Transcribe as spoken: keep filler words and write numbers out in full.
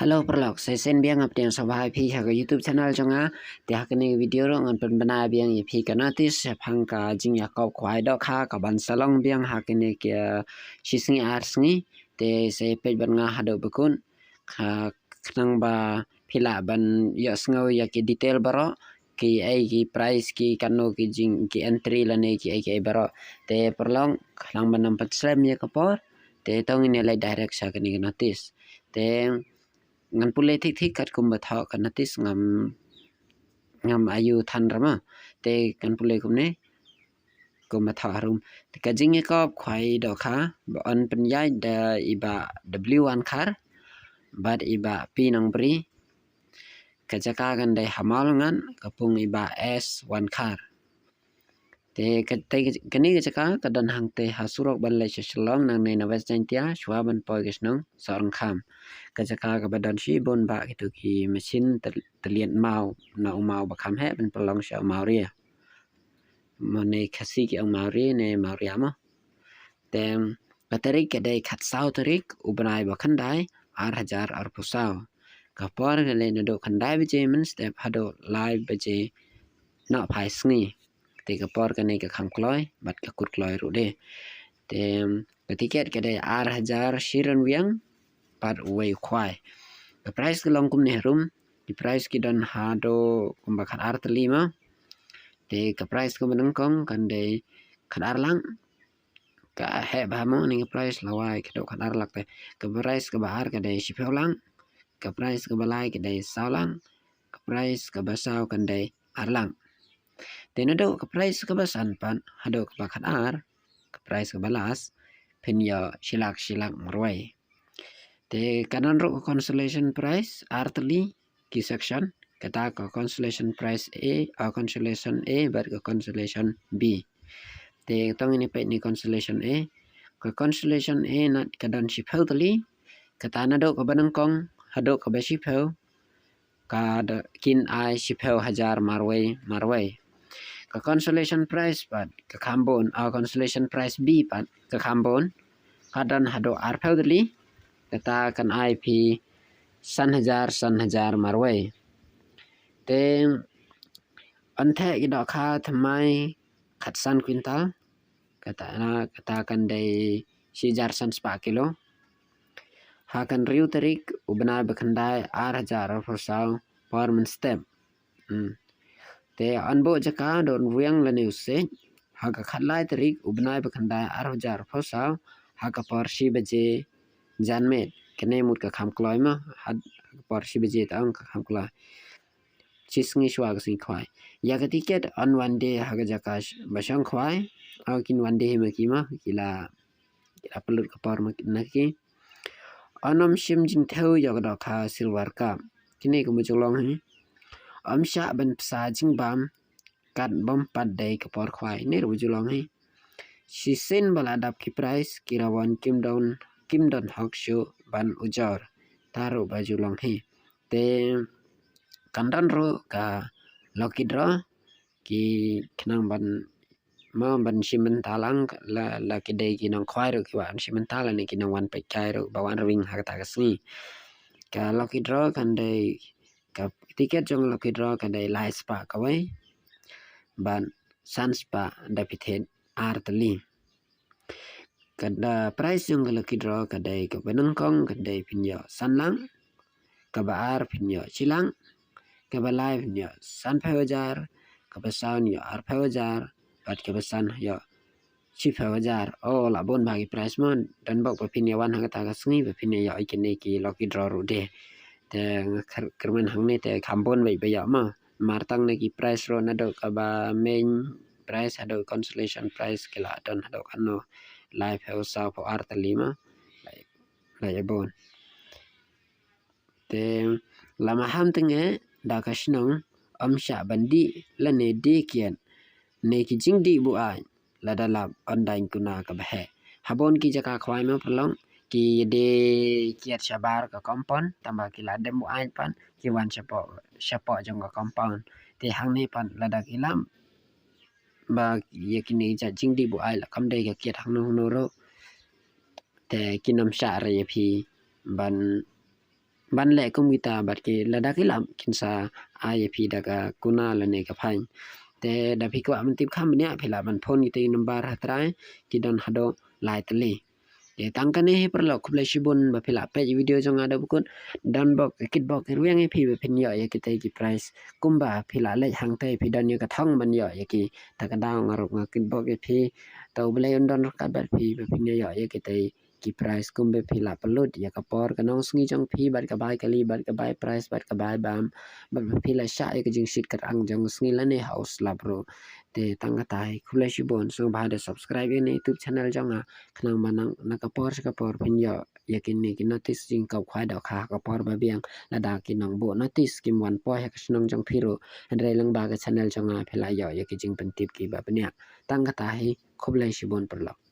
Hello paralok, sa shisien biang nga pdiang sngewbha ïa phi ha ka YouTube channel jong nga. Te ha kane ka video ruh ngan pynbna biang ïa phi ka notice shaphang ka jingïakop khwai dohkha kaban sa long biang ha kine ki, eh, shi sngi ar sngi. Te sa peit bad nga haduh ba kut, khnang ba phi lah ban ïohsngew ïa ki detail baroh, kiei ki price, ki kano ki jing, ki entry lane kiei kiei baroh. Te paralok, khnang ban ym pynslem ïa ka por, te to ngin ïa leit direct sha kane ka notice. Te ngan pule thik thik katkum ba thoh ka notice, ngam, ngam ïohi than ra ma. Te ngan pule kumne, kumba thoh harum. Te ka jingïakop khwai dohkha ba yn pynïaid da i Bah W Wankhar bad i Bah P Nongbri. Ka jaka kan dei ha Mawlyngkot, ka pung i Bah S Wankhar. Te ka, te kane ka jaka ka don hangtei ha surok ban leit sha Shillong nangne na West Jaiñtia, shuwa ban poi ka shnong Sohryngkham. Ka jaka kaba don shibun bah kito ki machine tyl-, tylliat maw, na u maw ba kham heh ban pynlong sha u maw ria. Mane Khasi ki ong maw ria ne maw ria mo. Te ka tarik ka dei khatsaw tarik u bnai ba khyndai, ar hajar arphew saw. Ka por ka dei naduh khyndai baje mynstep haduh lai baje nohphai sngi. Te ka por kane ka kham kloi bad ka kut kloi ruh de. Te ka tiket ka dei ar hajar shi ryngwiang bad uwei u khwai. Ka price ka long kumne harum, ki price ki don haduh kumba khatar tylli ma. Te ka price kaba nyngkong kan dei khatar lak. Ka heh bha mo kane ka price, lawei ka dei khatar lak te. Ka price kaba ar ka dei shiphew lak. Ka price kaba lai ka dei saw lak. Ka price kaba saw kan dei ar lak. Te naduh ka price kaba san pat haduh kaba khatar, ka price kaba last, phin ïoh shi lak, shi lak marwei. Te ka don ruh ka consolation prize ar tylli ki section, kata ka consolation prize A, ah, consolation A bad ka consolation B. Te to ngin ïa peit ïa ka consolation A. Ka consolation A na ka don shiphew tylli, kata naduh kaba nyngkong haduh kaba shiphew, ka da-, kin ai shiphew hajar marwei marwei. Ka consolation prize pat ka kham bun, ah, consolation prize B pat ka kham bun, ka don haduh arphew tylli, kata kan ai phi san hajar, san hajar marwei. Te yn theh ki dohkha thymmai khatsan kwintal, kata na, kata kan dei shi hajar san spah kilo. Ha ka hynriew tarik u bnai ba khyndai, ar hajar arphew saw, por mynstep. Hmm. Te yn buh jaka da u nongwiang lane u siej ha ka khatlai tarik u bnai ba khyndai, ar hajar arphew saw, ha ka por shi baje janmiet. Kane mut ka kham kloi ma, ha ka por shi baje te ong ka kham kloi. Shi sngi shuwa ka sngi khwai. Ïa ka tiket yn wan die ha ka jaka sh-, ba shong khwai. Kin wan die hi ma ki ma, ki la, ki la pynlut ka por ma ki, na ki. Yn ym shim jingthew ïa ka dohkha Silver Cup. Kine kumba ju long hi. Ym shah ban pynsa jingbam kat bym pat dei ka por khwai. Ne ruh ba ju long hi. Shisien ba la dap ki prize, ki rawon kim don, kim don hok shuh ban ujor. Ta ruh ba ju long hi. Te kan don ruh ka lucky draw, ki khnang ban, mo, ban shim bynta lang la, la ki dei ki nongkhwai ruh ki wan shim bynta lane ki nongwan peit kai ruh ba wan rwing ha kata ka sngi. Ka lucky draw kan dei, ka tiket jong lucky draw kan dei lai spah kawei bad san spah da phi thied ar tylli. Ka da prize jong ka lucky draw ka dei kaba nyngkong ka dei phin ïoh san lak, kaba ar phin ïoh shi lak, kaba lai phin ïoh sanphew hajar, kaba saw ïoh arphew hajar, bad kaba san ïoh shiphew hajar. Oh, la bun bha ki prize mo, don bok ba phin ïa wan ha kata ka sngi ba phin ïa ïoh ïa kine ki lucky draw ruh de. Te nga kyrmen hangne te kham bun beit ba ïoh mo. Mar tang na ki prize ruh naduh kaba main prize haduh consolation prize ki la don haduh kano laiphew sawphew ar tylli ma. Lai, lai bun. Te la maham tynge da ka shnong ym shah ban dih lane die kiad ne ki jingdih buaid. Lada lap yn daiñ kuna kaba heh. Ha bun ki jaka khwai mo paralok, ki die kiad shabar ka compound, tangba ki la dem buaid pat ki wan shapoh, shapoh jong ka compound. Te hangne pat lada ki lap ba ïa kine ki jait jingdih buaid la kam dei ka kiad hangno hangno ruh, te kin ym shah re ïa phi ban ban leh kum kita bad ki lada ki lap kin sa ai ïa phi da ka kuna lane ka phain. Te da phi kwah ban tip kham bniah phi lah ban phone kita ki number ha trai, ki don haduh lai tylli. Te tang kane hi paralok, khublei shibun ba phi lah peit video jong nga haduh ba kut. Don bok ka kit bok ki rwiang ïa phi ba phin ïoh ïa kita ki prize kumba phi lah leit hangta phi don ïa ka thong ban ïoh ïa ki. Ta ka daw nga ruh nga kit bok ïa phi. Ta U Blei un don ryngkat bad phi ba phin ïoh ïa kita ki prize kumba phi lah pynlut ïa ka por ka nongsngi jong phi bad ka bai kali bad ka bai prize bad ka bai bam bad ba phi lah shah ïa ka jingshit kyrang jong sngi lane ha u slap ruh. Te tang kata hi, khublei shibun, sngewbha da subscribe ïa kane YouTube channel jong nga khnang ba nang na ka por sha ka por phin ïoh ïa kine ki notice jingkop khwai dohkha ha ka por ba biang lada ki nongbuh notice kim wan poi ha ka shnong jong phi ruh. Hynrei lyngba ka channel jong nga phi lah ïoh ïa ki jingpyntip kiba bniah. Tang kata hi, khublei shibun paralok.